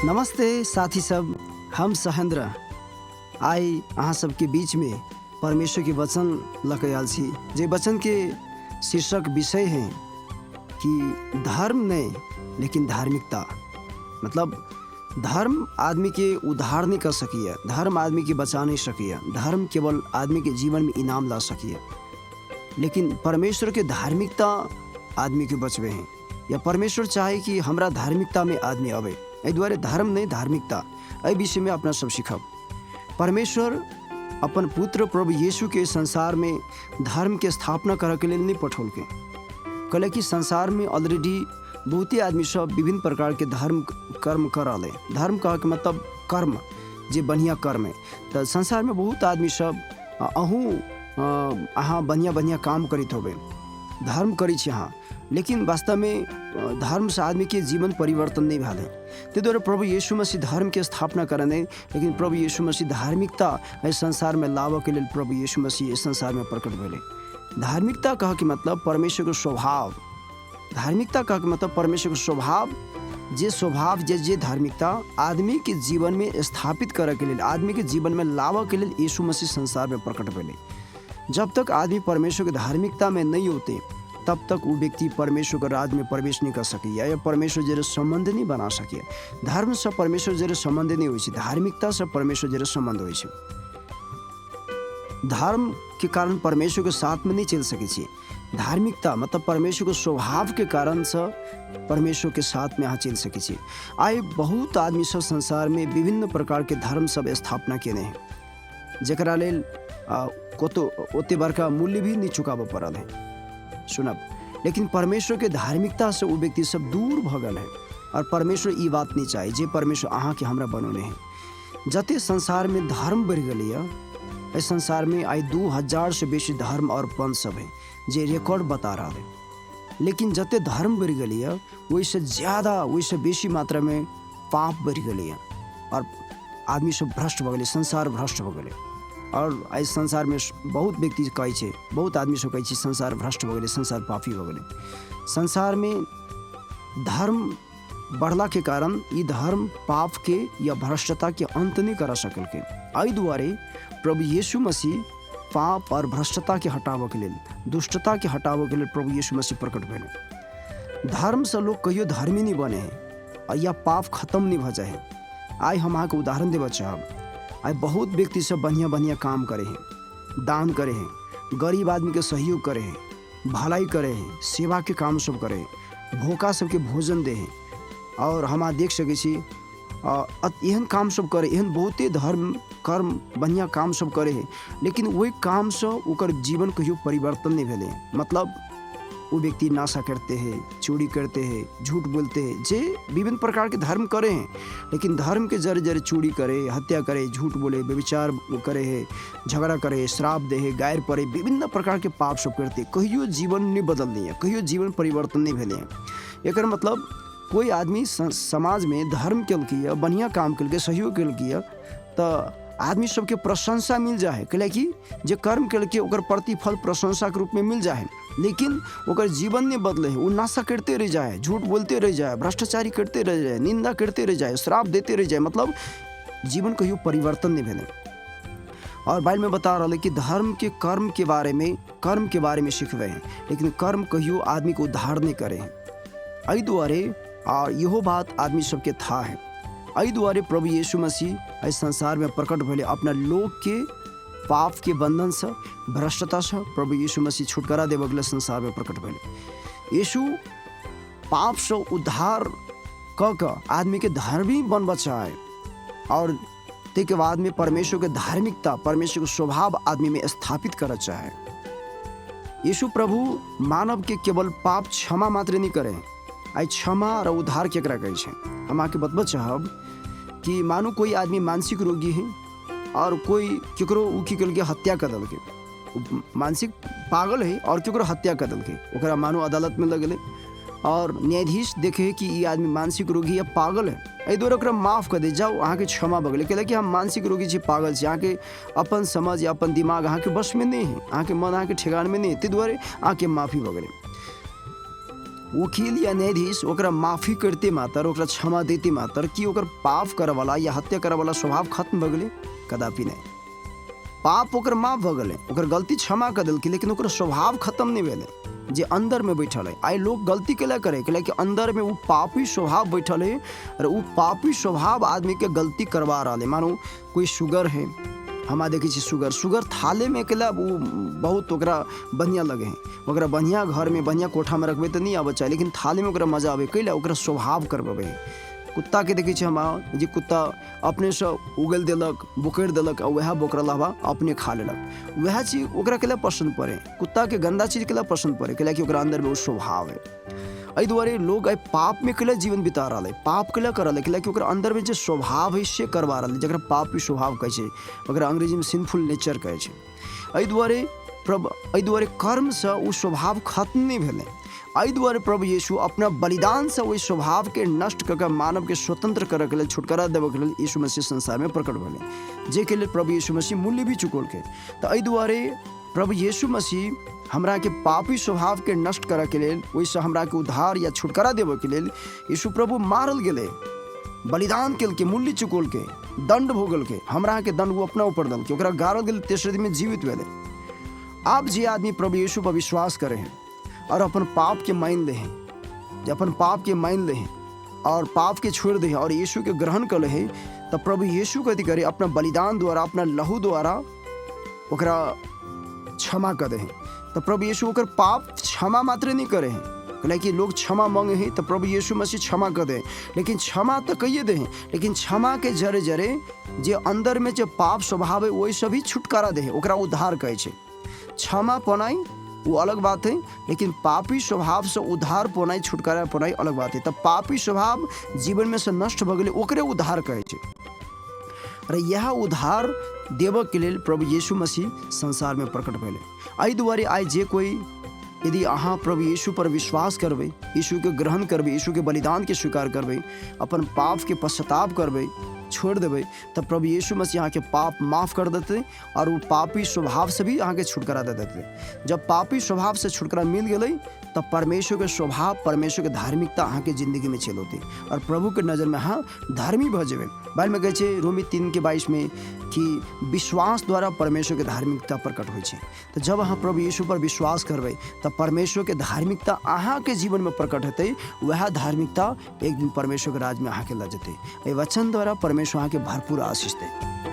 नमस्ते साथी सब, हम सहेन्द्र आइ अहाँ सबके बीचमे परमेश्वरके वचन लऽ कऽ आयल छी, जे वचनके शीर्षक विषय है कि धर्म नहि लेकिन धार्मिकता। मतलब धर्म आदमीके उद्धार नहि कर सकैए, धर्म आदमीके बचा नहि सकैए, धर्म केवल आदमीके जीवनमे इनाम ला सकैए, लेकिन परमेश्वरके धार्मिकता आदमीके बचबै है, या परमेश्वर चाहे कि हमरा धार्मिकतामे आदमी अबै। एहि दुआरे धर्म नहि धार्मिकता, एहि विषयमे अपना सब सीखब। परमेश्वर अपन पुत्र प्रभु यीशुके संसारमे धर्मके स्थापना करऽके लेल नहि पठौलकै, कहले कि संसारमे ऑलरेडी बहुते आदमी सब विभिन्न प्रकारके धर्म कर्म कर रहल है। धर्म कहके मतलब कर्म, जे बढ़िआँ कर्म है। तऽ संसारमे बहुत आदमी सब, अहूँ अहाँ बढ़िआँ बढ़िआँ काम करैत होबै, धर्म करै छी अहाँ, लेकिन वास्तवमे धर्मसँ आदमीके जीवन परिवर्तन नहि भेल है। ताहि दुआरे प्रभु यीशु मसीह धर्मके स्थापना करऽ नहि, लेकिन प्रभु यीशु मसीह धार्मिकता एहि संसारमे लाबऽके लेल प्रभु यीशु मसीह एहि संसारमे प्रकट भेलै। धार्मिकता कहऽके मतलब परमेश्वरके स्वभाव। धार्मिकता कहऽके मतलब परमेश्वरके स्वभाव, जे स्वभाव जे जे धार्मिकता आदमीके जीवनमे स्थापित करऽके लेल, आदमीके जीवनमे लाबऽके लेल यीशु मसीह संसारमे प्रकट भेलै। जब तक आदमी परमेश्वरके धार्मिकतामे नहि औतै तब तक ओ व्यक्ति परमेश्वरके राज्यमे प्रवेश नहि कर सकैए या परमेश्वर जरे सम्बन्ध नहि बना सकैए। धर्मसँ परमेश्वर जरे सम्बन्ध नहि होइ छै, धार्मिकतासँ परमेश्वर जरे सम्बन्ध होइ छै। धर्मके कारण परमेश्वरके साथमे नहि चलि सकै छी। धार्मिकता मतलब परमेश्वरके स्वभावके कारणसँ परमेश्वरके साथमे अहाँ चलि सकै छी। आइ बहुत आदमी सब संसारमे विभिन्न प्रकारके धर्म सब स्थापना केने है, जकरा लेल कतो ओते बड़का मूल्य भी नहि चुकाबऽ पड़ल है सुनब, लेकिन परमेश्वरके धार्मिकतासँ ओ व्यक्ति सब दूर भऽ गेल है। और परमेश्वर ई बात नहि चाही जे परमेश्वर अहाँके हमरा बनौने है। जते संसारमे धर्म बढ़ि गेलैए, एहि संसारमे आइ 2000 बेसी धर्म और पंथ सब है जे रिकॉर्ड बता रहल है, लेकिन जते धर्म बढ़ि गेलैए ओहिसँ ज्यादा, ओहिसँ बेसी मात्रामे पाप बढ़ि गेलैए और आदमी सब भ्रष्ट भऽ गेलै, संसार भ्रष्ट भऽ गेलै। और एहि संसारमे बहुत व्यक्ति कहै छै, बहुत आदमी सब कहै छै संसार भ्रष्ट भऽ गेलै, संसार पापी भऽ गेलै। संसारमे धर्म बढ़लाके कारण ई धर्म पापके या भ्रष्टताके अन्त नहि करा सकलकै। एहि दुआरे प्रभु यीशु मसीह पाप और भ्रष्टताके हटाबऽके लेल, दुष्टताके हटाबऽके लेल प्रभु यीशु मसीह प्रकट भेलै। धर्मसँ लोक कहियो धर्मी नहि बने है या पाप खत्म नहि भऽ जाइ है। आइ हम अहाँके उदाहरण देबऽ चाहब। आइ बहुत व्यक्ति सब बढ़िआँ बढ़िआँ काम करे है, दान करे है, गरीब आदमीके सहयोग करे है, भलाई करे है, सेवाके काम सब करे है, भूखा सबके भोजन दे है। और हम अहाँ देख सकै छी एहन काम सब करे, एहन बहुते धर्म कर्म बढ़िआँ काम सब करे है, लेकिन ओहि कामसँ ओकर जीवन कहियो परिवर्तन नहि भेलै। मतलब वो व्यक्ति नाशा करते हैं, चोरी करते हैं, झूठ बोलते हैं, जे विभिन्न प्रकार के धर्म करे हैं, लेकिन धर्म के जरे जरे चोरी करे, हत्या करे, झूठ बोले, व्यभिचार करे है, झगड़ा करे, श्राप दे है, गायर पड़े, विभिन्न प्रकार के पाप सब करते, कहियो जीवन नहीं बदलनी है, कहियो जीवन परिवर्तन नहीं भेले हैं। एकर मतलब कोई आदमी समाज में धर्म केलकै यऽ, बढ़िआँ काम केलकै, सहयोग केलकै यऽ, तऽ आदमी सबके प्रशंसा मिल जाइ है, कैला कि जे कर्म केलकै ओकर प्रतिफल प्रशंसाके रूपमे मिल जाइ है, लेकिन ओकर जीवन नहि बदलै है, ओ नशा करिते रहि जाइ है, झूठ बोलते रहि जाइ है, भ्रष्टाचारी करिते रहि जाइ है, निंदा करिते रहि जाइ है, श्राप देते रहि जाइ है, मतलब जीवन कहियो परिवर्तन नहि भेलै। और बाइबल में बता रहल है कि धर्म के कर्म के बारे में, कर्म के बारे में सिखबै है, लेकिन कर्म कहियो आदमी के उद्धार नहि करे है। एहि दुआरे आ इहो बात आदमी सबके था है। एहि दुआरे प्रभु यीशु मसीह एहि संसारमे प्रकट भेलै, अपना लोकके पापके बंधनसँ, भ्रष्टतासँ प्रभु यीशु मसीह छुटकारा देबऽके लेल संसारमे प्रकट भेलै। यीशु पापसँ उद्धार कऽ कऽ आदमीके धर्मी बनबऽ चाहे और ताहिके बादमे परमेश्वरके धार्मिकता, परमेश्वरके स्वभाव आदमीमे स्थापित करऽ चाहे। यीशु प्रभु मानवके केवल पाप क्षमा मात्र नहि करे। आइ क्षमा और उद्धार केकरा कहै छै, हम अहाँके बतबऽ चाहब कि मानू कोई आदमी मानसिक रोगी है और कोई केकरो ओ की केलकै, हत्या कर देलकै, मानसिक पागल है और केकरो हत्या कर देलकै, ओकरा मानू अदालतमे लऽ गेलै और न्यायाधीश देखे है कि ई आदमी मानसिक रोगी या पागल है, एहि दुआरे ओकरा माफ कर दे, जाउ अहाँके क्षमा भऽ गेलै, कैलाकि हम मानसिक रोगी छी, पागल छी, अहाँके अपन समझ या अपन दिमाग अहाँके वशमे नहि है, अहाँके मन अहाँके ठेगानमे नहि है, ताहि दुआरे अहाँके माफी भऽ गेलै। वकील या न्यायाधीश ओकरा माफी करते मात्र, ओकरा क्षमा देते मात्र कि ओकर पाप करऽवला या हत्या करऽवला स्वभाव खत्म भऽ गेलै? कदापि नहि। पाप ओकर माफ भऽ गेलै, ओकर गलती क्षमा कऽ देलकै, लेकिन ओकर स्वभाव खत्म नहि भेलै जे अन्दरमे बैठल है। आइ लोग गलती केला करे? कैला कि अन्दरमे ओ पापी स्वभाव बैठल है और ओ पापी स्वभाव आदमीके गलती करवा रहल है। मानू कोई सुगर है, हमरा देखै छी सुगर, सुगर थालेमे केला ओ बहुत ओकरा बढ़िआँ लगे है। ओकरा बढ़िआँ घरमे बढ़िआँ कोठामे रखबै तऽ नहि आबऽ चाही, लेकिन थालीमे ओकरा मजा आबै। कैला? ओकरा स्वभाव करबबै है। कुत्ताके देखै छी हम जे कुत्ता अपनेसँ उगलि देलक, बोकरि देलक आ वएह बोकरल हवा अपने खा लेलक। वएह चीज ओकरा केला पसन्द पड़े? कुत्ताके गन्दा चीज केला पसन्द पड़े? कैला कि ओकरा अन्दरमे ओ स्वभाव है। एहि दुआरे लोग एहि पापमे केला जीवन बिता रहल है, पाप केला कर रहल है? कैला कि ओकरा अन्दरमे जे स्वभाव है से करवा रहल है, जकरा पापी स्वभाव कहै छै, ओकरा अंग्रेजीमे सिनफुल नेचर कहै छै। एहि दुआरे कर्मसँ ओ स्वभाव खत्म नहि भेलै। एहि दुआरे प्रभु यीशु अपना बलिदानसँ ओहि स्वभावके नष्ट कऽ कऽ मानवके स्वतंत्र करऽके लेल, छुटकारा देबऽके लेल यीशु मसीह संसारमे प्रकट भेलै, जाहिके लेल प्रभु यीशु मसीह मूल्य भी चुकौलकै। तऽ एहि दुआरे प्रभु यीशु मसीह हमराके पापी स्वभावके नष्ट करऽके लेल, ओहिसँ हमराके उद्धार या छुटकारा देबऽके लेल यीशु प्रभु मारल गेलै, बलिदान केलकै, मूल्य चुकौलकै, दण्ड भोगलकै। हमरा अहाँके दण्ड ओ अपना ऊपर देलकै, ओकरा गाड़ल गेल, तेसर दिनमे जीवित भेलै। आब जे आदमी प्रभु यीशु पर विश्वास करे हैं और अपन पाप के मान ले हैं, जे अपन पाप के मान ले हैं और पाप के छोड़ दे हैं और यीशु के ग्रहण कर ले हैं, तऽ प्रभु यीशु कथी करे? अपना बलिदान द्वारा, अपना लहू द्वारा ओकरा क्षमा कर दे हैं। तऽ प्रभु यीशु ओकर पाप क्षमा मात्र नहीं करे हैं। कि लोग क्षमा मांगे हैं तो प्रभु यीशु मसीह क्षमा कर दे, लेकिन क्षमा तो कहिए दे हैं, लेकिन क्षमा के जरे जरे जे अंदर में जे पाप स्वभाव है वही से भी छुटकारा दे है, ओकरा उद्धार कहै छै। क्षमा पौनाइ वो अलग बात है, लेकिन पापी स्वभाव से उद्धार पौनाइ, छुटकारा पौनाइ अलग बात है। तऽ पापी स्वभाव जीवन में से नष्ट भऽ गेलै, ओकरे उद्धार कहै छै। अरे इएह उद्धार देबऽके लेल प्रभु यीशु मसीह संसारमे प्रकट भेलै। एहि दुआरे आइ जे कोइ यदि अहाँ प्रभु यीशु पर विश्वास करबै, यीशुके ग्रहण करबै, यीशुके बलिदानके स्वीकार करबै, अपन पापके पश्चाताप करबै, छोड़ि देबै, तऽ प्रभु यीशु मसीह अहाँके पाप माफ कर देतै आओर ओ पापी स्वभावसँ भी अहाँके छुटकारा दे देतै। जब पापी स्वभावसँ छुटकारा मिल गेलै तऽ परमेश्वरके स्वभाव, परमेश्वरके धार्मिकता अहाँके जिन्दगीमे चलि औतै आओर प्रभुके नजरमे अहाँ धर्मी भऽ जेबै। बाइबलमे कहै छै रोमी 3:22मे कि विश्वास द्वारा परमेश्वरके धार्मिकता प्रकट होइ छै। तऽ जब अहाँ प्रभु यीशु पर विश्वास करबै तऽ परमेश्वरके धार्मिकता अहाँके जीवनमे प्रकट हेतै। वएह धार्मिकता एक दिन परमेश्वरके राज्यमे अहाँके लऽ जेतै। एहि वचन द्वारा परमेश्वर अहाँके भरपूर आशीष दै।